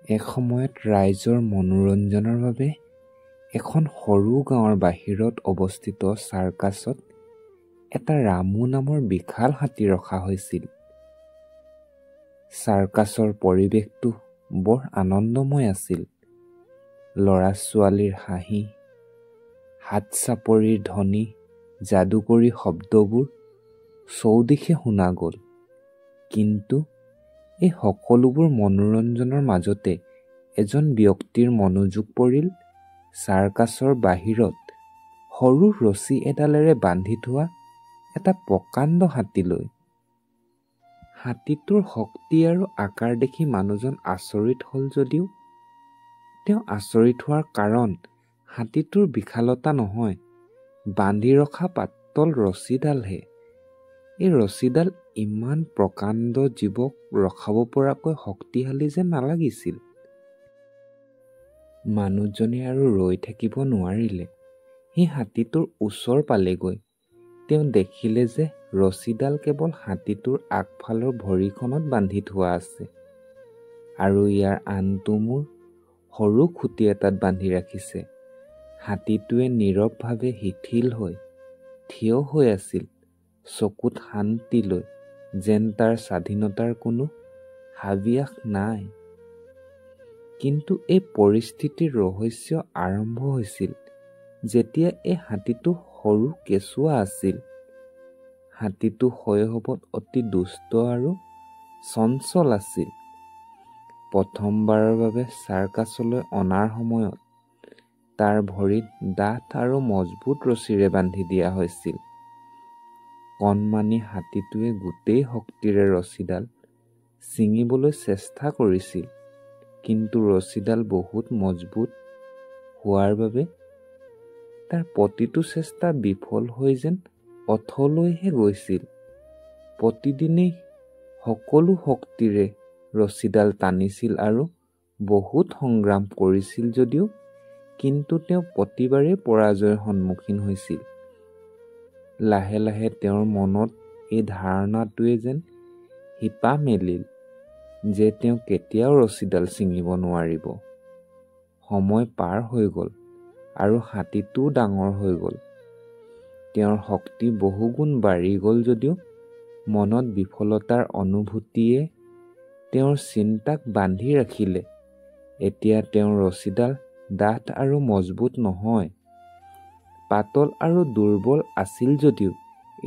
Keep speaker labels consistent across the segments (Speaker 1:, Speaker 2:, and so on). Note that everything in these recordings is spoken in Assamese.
Speaker 1: এসময়ত ৰাইজৰ মনোৰঞ্জনৰ বাবে এখন সৰু গাঁৱৰ বাহিৰত অৱস্থিত চাৰ্কাছত এটা ৰামু নামৰ বিশাল হাতী ৰখা হৈছিল। চাৰ্কাছৰ পৰিৱেশটো বৰ আনন্দময় আছিল। ল'ৰা ছোৱালীৰ হাঁহি, হাত চাপৰিৰ ধ্বনি, যাদুকৰী শব্দবোৰ চৌদিশে শুনা গ'ল। কিন্তু এই সকলোবোৰ মনোৰঞ্জনৰ মাজতে এজন ব্যক্তিৰ মনোযোগ পৰিল চাৰ্কাছৰ বাহিৰত সৰু ৰছী এডালেৰে বান্ধি থোৱা এটা প্ৰকাণ্ড হাতীলৈ। হাতীটোৰ শক্তি আৰু আকাৰ দেখি মানুহজন আচৰিত হ'ল যদিও তেওঁ আচৰিত হোৱাৰ কাৰণ হাতীটোৰ বিশালতা নহয়, বান্ধি ৰখা পাতল ৰছীডালহে। এই ৰছীডাল ইমান প্ৰকাণ্ড জীৱক ৰখাব পৰাকৈ শক্তিশালী যেন নালাগিছিল। মানুহজনে আৰু ৰৈ থাকিব নোৱাৰিলে। সি হাতীটোৰ ওচৰ পালেগৈ। তেওঁ দেখিলে যে ৰছীডাল কেৱল হাতীটোৰ আগফালৰ ভৰিখনত বান্ধি থোৱা আছে আৰু ইয়াৰ আনটো মূৰ সৰু খুঁটি এটাত বান্ধি ৰাখিছে। হাতীটোৱে নীৰৱভাৱে শিথিল হৈ থিয় হৈ আছিল, চকুত শান্তি লৈ, যেন তাৰ স্বাধীনতাৰ কোনো হাবিয়াস নাই। কিন্তু এই পৰিস্থিতিৰ ৰহস্য আৰম্ভ হৈছিল যেতিয়া এই হাতীটো সৰু কেঁচুৱা আছিল। হাতীটো শৈশৱত অতি দুষ্ট আৰু চঞ্চল আছিল। প্ৰথমবাৰৰ বাবে চাৰ্কাছলৈ অনাৰ সময়ত তাৰ ভৰিত ডাঠ আৰু মজবুত ৰছীৰে বান্ধি দিয়া হৈছিল। কণমানি হাতীটোৱে গোটেই শক্তিৰে ৰছীডাল ছিঙিবলৈ চেষ্টা কৰিছিল, কিন্তু ৰছীডাল বহুত মজবুত হোৱাৰ বাবে তাৰ প্ৰতিটো চেষ্টা বিফল হৈ যেন অথলৈহে গৈছিল। প্ৰতিদিনেই সকলো শক্তিৰে ৰছীডাল টানিছিল আৰু বহুত সংগ্ৰাম কৰিছিল যদিও কিন্তু তেওঁ প্ৰতিবাৰেই পৰাজয়ৰ সন্মুখীন হৈছিল। লাহে লাহে তেওঁৰ মনত এই ধাৰণাটোৱে যেন শিপা মেলিল যে তেওঁ কেতিয়াও ৰছীডাল ছিঙিব নোৱাৰিব। সময় পাৰ হৈ গ'ল আৰু হাতীটোও ডাঙৰ হৈ গ'ল। তেওঁৰ শক্তি বহুগুণ বাঢ়ি গ'ল যদিও মনত বিফলতাৰ অনুভূতিয়ে তেওঁৰ চিন্তাক বান্ধি ৰাখিলে। এতিয়া তেওঁৰ ৰছীডাল ডাঠ আৰু মজবুত নহয়, পাতল আৰু দুৰ্বল আছিল যদিও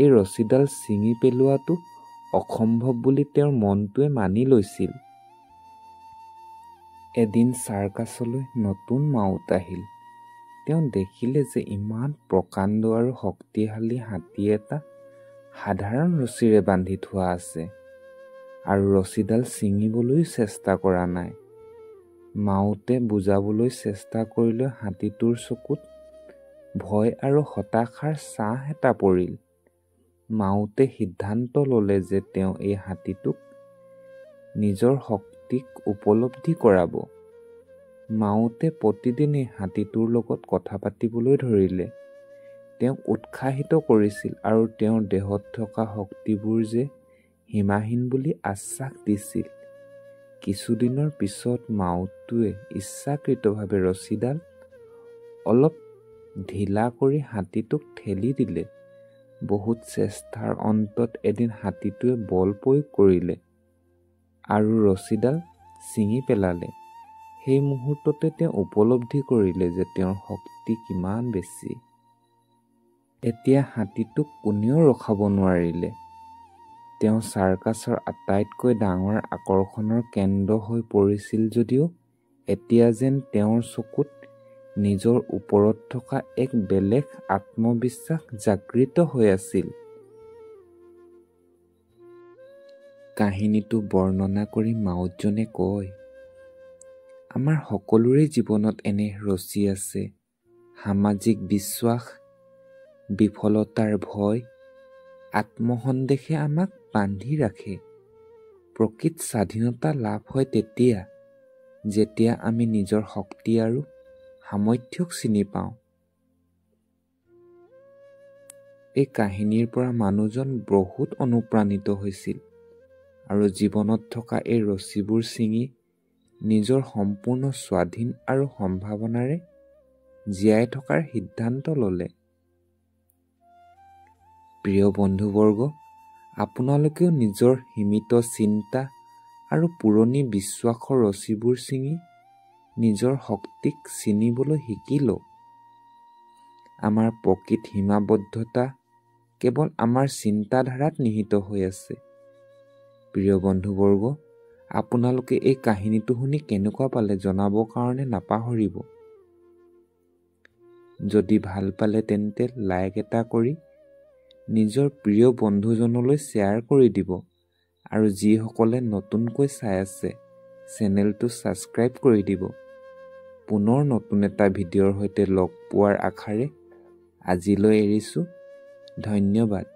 Speaker 1: এই ৰছীডাল ছিঙি পেলোৱাটো অসম্ভৱ বুলি তেওঁৰ মনটোৱে মানি লৈছিল। এদিন চাৰ্কাছলৈ নতুন মাউত আহিল। তেওঁ দেখিলে যে ইমান প্ৰকাণ্ড আৰু শক্তিশালী হাতী এটা সাধাৰণ ৰছীৰে বান্ধি থোৱা আছে আৰু ৰছীডাল ছিঙিবলৈও চেষ্টা কৰা নাই। মাউতে বুজাবলৈ চেষ্টা কৰিলেও হাতীটোৰ চকুত ভয় আৰু হতাশাৰ ছাঁ এটা পৰিল। মাউতে সিদ্ধান্ত ল'লে যে তেওঁ এই হাতীটোক নিজৰ শক্তিক উপলব্ধি কৰাব। মাউতে প্ৰতিদিনেই হাতীটোৰ লগত কথা পাতিবলৈ ধৰিলে। তেওঁক উৎসাহিত কৰিছিল আৰু তেওঁৰ দেহত থকা শক্তিবোৰ যে সীমাহীন বুলি আশ্বাস দিছিল। কিছুদিনৰ পিছত মাউতটোৱে ইচ্ছাকৃতভাৱে ৰছীডাল অলপ ঢিলা কৰি হাতীটোক ঠেলি দিলে। বহুত চেষ্টাৰ অন্তত এদিন হাতীটোৱে বল প্ৰয়োগ কৰিলে আৰু ৰছীডাল ছিঙি পেলালে। সেই মুহূৰ্ততে তেওঁ উপলব্ধি কৰিলে যে তেওঁৰ শক্তি কিমান বেছি। এতিয়া হাতীটোক কোনেও ৰখাব নোৱাৰিলে। তেওঁ চাৰ্কাছৰ আটাইতকৈ ডাঙৰ আকৰ্ষণৰ কেন্দ্ৰ হৈ পৰিছিল যদিও এতিয়া যেন তেওঁৰ চকুত নিজৰ ওপৰত থকা এক বেলেগ আত্মবিশ্বাস জাগৃত হৈ আছিল। কাহিনীটো বৰ্ণনা কৰি মাউতজনে কয়, আমাৰ সকলোৰে জীৱনত এনে ৰছী আছে। সামাজিক বিশ্বাস, বিফলতাৰ ভয়, আত্মসন্দেহে আমাক বান্ধি ৰাখে। প্ৰকৃত স্বাধীনতা লাভ হয় তেতিয়া, যেতিয়া আমি নিজৰ শক্তি আৰু সামৰ্থ্যক চিনি পাওঁ। এই কাহিনীৰ পৰা মানুহজন বহুত অনুপ্ৰাণিত হৈছিল আৰু জীৱনত থকা এই ৰছীবোৰ ছিঙি নিজৰ সম্পূৰ্ণ স্বাধীন আৰু সম্ভাৱনাৰে জীয়াই থকাৰ সিদ্ধান্ত ল'লে। প্ৰিয় বন্ধুবৰ্গ, আপোনালোকেও নিজৰ সীমিত চিন্তা আৰু পুৰণি বিশ্বাসৰ ৰছীবোৰ ছিঙি নিজৰ শক্তিক চিনিবলৈ শিকি লওক। আমাৰ প্ৰকৃত সীমাবদ্ধতা কেৱল আমাৰ চিন্তাধাৰাত নিহিত হৈ আছে। প্ৰিয় বন্ধুবৰ্গ, আপোনালোকে এই কাহিনীটো শুনি কেনেকুৱা পালে জনাবৰ কাৰণে নাপাহৰিব। যদি ভাল পালে তেন্তে লাইক এটা কৰি নিজৰ প্ৰিয় বন্ধুজনলৈ শ্বেয়াৰ কৰি দিব আৰু যিসকলে নতুনকৈ চাই আছে চেনেলটো ছাবস্ক্ৰাইব কৰি দিব। পুনৰ নতুন এটা ভিডিঅ'ৰ সৈতে লগ পোৱাৰ আশাৰে আজিলৈ এৰিছোঁ। ধন্যবাদ।